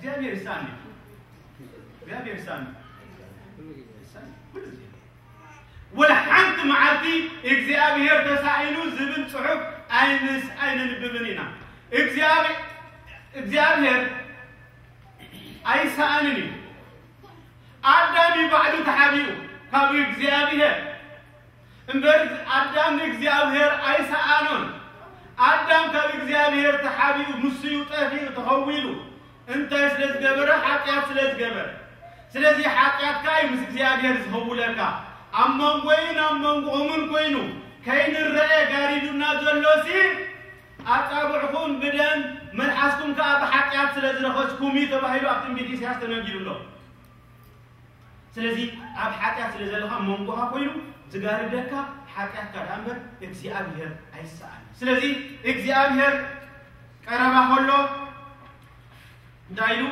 እግዚኣብሔር ይሳኒ እግዚኣብሔር ይሳኒ ይሳኒ ኩሉ ግዜ ወላ ሓንቲ መዓልቲ እግዚኣብሔር ተሳኢኑ ዝብል ጽሑፍ ኣይንስ ኣይነንብብን ኢና እግዚኣብሔር ኣይሰኣንን እዩ ኣዳም ባዕሉ ተሓቢኡ ካብ እግዚኣብሔር እምበር ኣዳም ንእግዚኣብሔር ኣይሰኣኖን ኣዳም ካብ እግዚኣብሔር ተሓቢኡ ንሱ እዩ ጠፊኡ ተኸዊሉ እንታይ ስለ ዝገበረ ሓጢኣት ስለ ዝገበረ ስለዚ ሓጢኣት ከዓ እዩ ምስ እግዚኣብሔር ዝኸውለካ ኣብ መንጎይን ኣብ መንጎኦምን ኮይኑ ከይንረአ ጋሪዱና ዘሎሲ ኣጻብዕኹም ብደም መልሓስኩም ከዓ ብሓጢኣት ስለ ዝረኸስኩም እዩ ተባሂሉ ኣብ ትንቢት ኢሳያስ ተነጊሩ ኣሎ ስለዚ ኣብ ሓጢኣት ስለ ዘለኻ መንጎኻ ኮይኑ ዝጋርደካ ሓጢኣትካ ደኣ እምበር እግዚኣብሔር ኣይሰኣን ስለዚ እግዚኣብሔር ቀረባ ከሎ እንታይ ኢሉ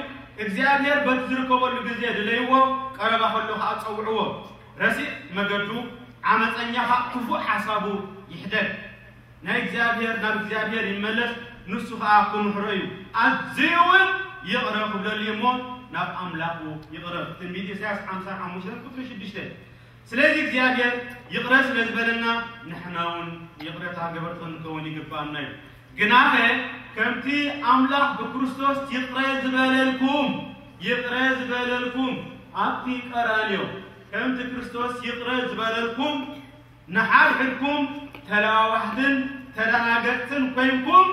እግዚኣብሔር በቲ ዝርከበሉ ግዜ ድለይዎ ቀረባ ከሎ ከዓ ፀውዕዎ ረሲእ መገዱ ዓመፀኛ ከዓ ክፉእ ሓሳቡ ይሕደግ ናይ እግዚኣብሔር ናብ እግዚኣብሔር ይመለስ ንሱ ከዓ ክምሕሮ እዩ ኣዝዩ እውን ይቕረ ክብለሉ እዩ እሞ ናብ ኣምላኹ ይቕረብ ትንቢት ኢሳያስ ሓምሳ ሓሙሽተ ቁፅሪ ሽዱሽተ ስለዚ እግዚኣብሔር ይቕረ ስለ ዝበለና ንሕና እውን ይቕረታ ገበርቲ ክንከውን ይግባኣና እዩ ግናኸ ከምቲ ኣምላኽ ብክርስቶስ ይቕረ ዝበለልኩም ይቕረ ዝበለልኩም ኣብቲ ቀራንዮ ከምቲ ክርስቶስ ይቕረ ዝበለልኩም ንሓድሕድኩም ተለዋዋሕትን ተደናገጥትን ኮይንኩም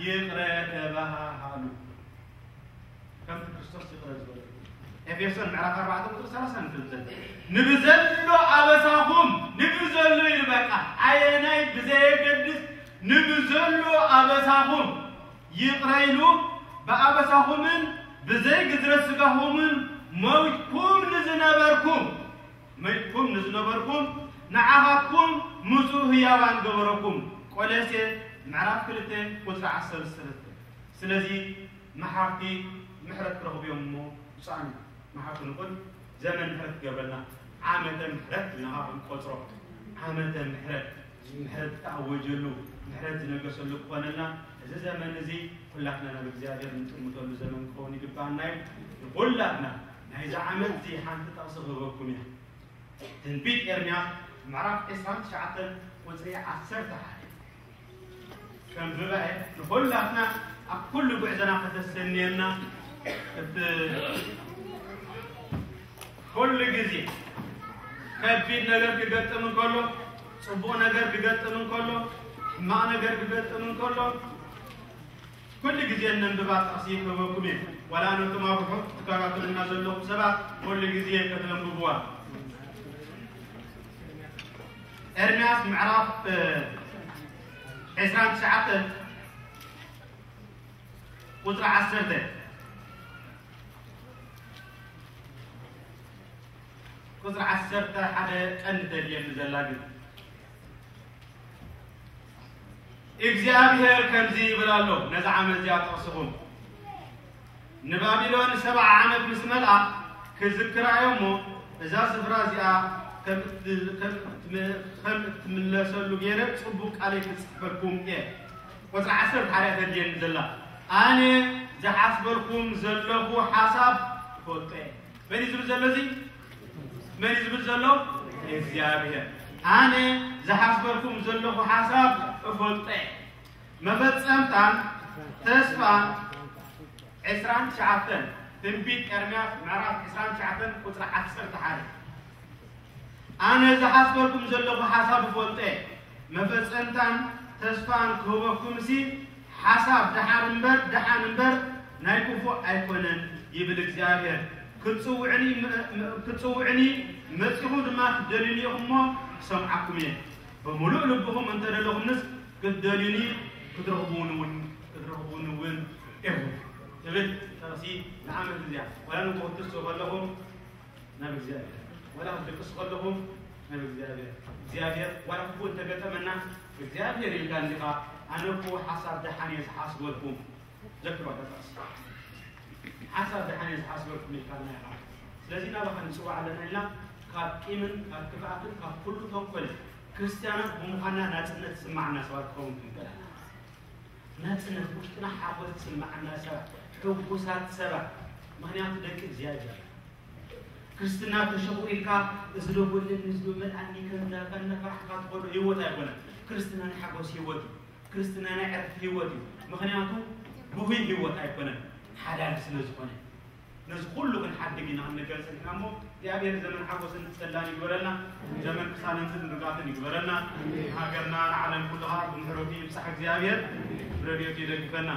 ይቕረ ተባሃሃሉ። ከምቲ ክርስቶስ ይቕረ ዝበለልኩም። ኤፌሶን ምዕራፍ ኣርባዕተ ቁፅሪ ሰላሳ ንክልተ ንብዘሎ ኣበሳኹም ንብዘሎ ይበቃ ኣየናይ ብዘየገድስ ንብዘሎ ኣበሳኹም ይቕረ ኢሉ ብኣበሳኹምን ብዘይ ግዝረት ስጋኹምን ሞይትኩም ንዝነበርኩም መይትኩም ንዝነበርኩም ንዓኻትኩም ምጹእ ህያዋን ገበረኩም። ቆለሴ ምዕራፍ ክልተ ቁጽሪ ዓሰርተ ሰለስተ። ስለዚ መሓርቲ ምሕረት ክረኽቡ እዮም እሞ ብፁዓን መሓርቲ ንኹን። ዘመን ምሕረት ክገብረልና፣ ዓመተ ምሕረት ኢልና ክንቆጽሮ። ዓመተ ምሕረት፣ ምሕረት ዝተኣወጀሉ፣ ምሕረት ዝነገሰሉ ክኾነልና እዚ ዘመን እዚ ኩላትና ናብ እግዚኣብሔር እንጥምተሉ ዘመን ክኸውን ይግባኣና እዩ። ንኹላትና ናይዚ ዓመት እዚ ሓንቲ ጥቕሲ ክህበኩም እየ። ትንቢት ኤርምያስ ምዕራፍ ዕስራን ትሽዓተን ቁጽሪ ዓሰርተ ሓደ ከንብባ እየ። ንኹላትና ኣብ ኩሉ ጉዕዞና ከተሰንየና እቲ ኩሉ ግዜ ከቢድ ነገር ክገጥም እንከሎ፣ ጽቡቕ ነገር ክገጥም እንከሎ፣ ሕማቕ ነገር ክገጥም እንከሎ፣ ኩሉ ግዜ ነንብባ ጥቕሲ ክህበኩም እየ። ዋላ ነቶም ኣብ ርሑቕ ትከታተሉና ዘለኹም ሰባት ኩሉ ግዜ ከተንብብዋ። ኤርምያስ ምዕራፍ ዕስራን ትሽዓተ ቁጽሪ ዓሰርተ ቁጽሪ ዓሰርተ ሓደ ቀንዲ ተድልየኒ ዘላ ግን እግዚኣብሔር ከምዚ ይብል ኣሎ። ነዚ ዓመት እዚኣ ጥቕስኹም ንባቢሎን ሰብዓ ዓመት ምስ መልኣ ክዝክራ እዮ እሞ እዛ ስፍራ እዚኣ ከም እትምለሰሉ ገይረ ጽቡቕ ቃለይ ክጽሕፈልኩም እየ። ቁፅሪ ዓሰርተ ሓደ ተድልየኒ ዘላ ኣነ ዝሓስበልኩም ዘለኹ ሓሳብ እፈልጦ እየ። መን እዩ ዝብል ዘሎ እዚ? መን እዩ ዝብል ዘሎ? እግዚኣብሔር። ኣነ ዝሓስበልኩም ዘለኹ ሓሳብ እፈልጦ እየ። መፈጸምታን ተስፋን ዕስራን ትሽዓተን ትንቢት ኤርምያስ ምዕራፍ ዕስራን ትሽዓተን ቁፅሪ ዓሰርተ ሓደ ኣነ ዝሓስበልኩም ዘለኹ ሓሳብ እፈልጦ እየ። መፈጸምታን ተስፋን ክህበኩምሲ ሓሳብ ደሓር እምበር ደሓን እምበር ናይ ክፉእ ኣይኮነን ይብል እግዚኣብሔር። ክትጽውዕኒ ክትጽውዕኒ መጺኹም ድማ ክትደልዩኒ ኢኹም እሞ ክሰምዓኩም እየ። ብምሉእ ልብኹም እንተደለኹምንስ ክትደልዩኒ ክትረኽቡኒ እውን ክትረኽቡኒ እውን ኢኹም ትብል ጥቕሲ ንዓመት እዚኣ ዋላ ንክትስኡ ከለኹም ናብ እግዚኣብሔር ዋላ ክትድቅሱ ከለኹም ናብ እግዚኣብሔር እግዚኣብሔር ዋላ ክፉእ እንተገጠመና እግዚኣብሔር ኢልካ እንዲኻ ኣነ እኮ ሓሳብ ደሓን እየ ዝሓስበልኩም ዘክሮ ተጠቅስ ሓሳብ ደሓን እየ ዝሓስበልኩም ኢልካ ናይ ስለዚ ናባኻ ንፅዋዕ ኣለና ኢልና ካብ ቂምን ካብ ክፍኣትን ካብ ኩሉ ተንኮል ክርስትያናት ብምዃንና ናፅነት ዝስማዓና ሰባት ክኸውን ክንክእል ኣለና ውሽጥና ሓጎስ ዝስምዓና ሰባት፣ ሕጉሳት ሰባት፣ ምኽንያቱ ደቂ እግዚኣብሔር። ክርስትና ተሸኹ ኢልካ እዚ ዶ ጎድለኒ፣ እዚ ዶ መልኣኒ፣ ከም እንዳበልካ እናፈራሕካ ትኸዶ ህይወት ኣይኮነን። ክርስትና ናይ ሓጎስ ህይወት እዩ። ክርስትና ናይ ዕረፍቲ ህይወት እዩ። ምኽንያቱ ግጉይ ህይወት ኣይኮነን፣ ሓዳል ስለ ዝኾነ። ነዚ ኩሉ ክንሓድግ ኢና ክንገር ጸኒሕና እሞ እግዚኣብሔር ዘመን ሓጎስን ሰላም ይግበረልና። ዘመን ቅሳነትን ርጋትን ይግበረልና። ሃገርና ንዓለም ኩሉ ከዓ ብምሕረቱ ይብጻሕ እግዚኣብሔር። ብረድኤቱ ይደግፈና።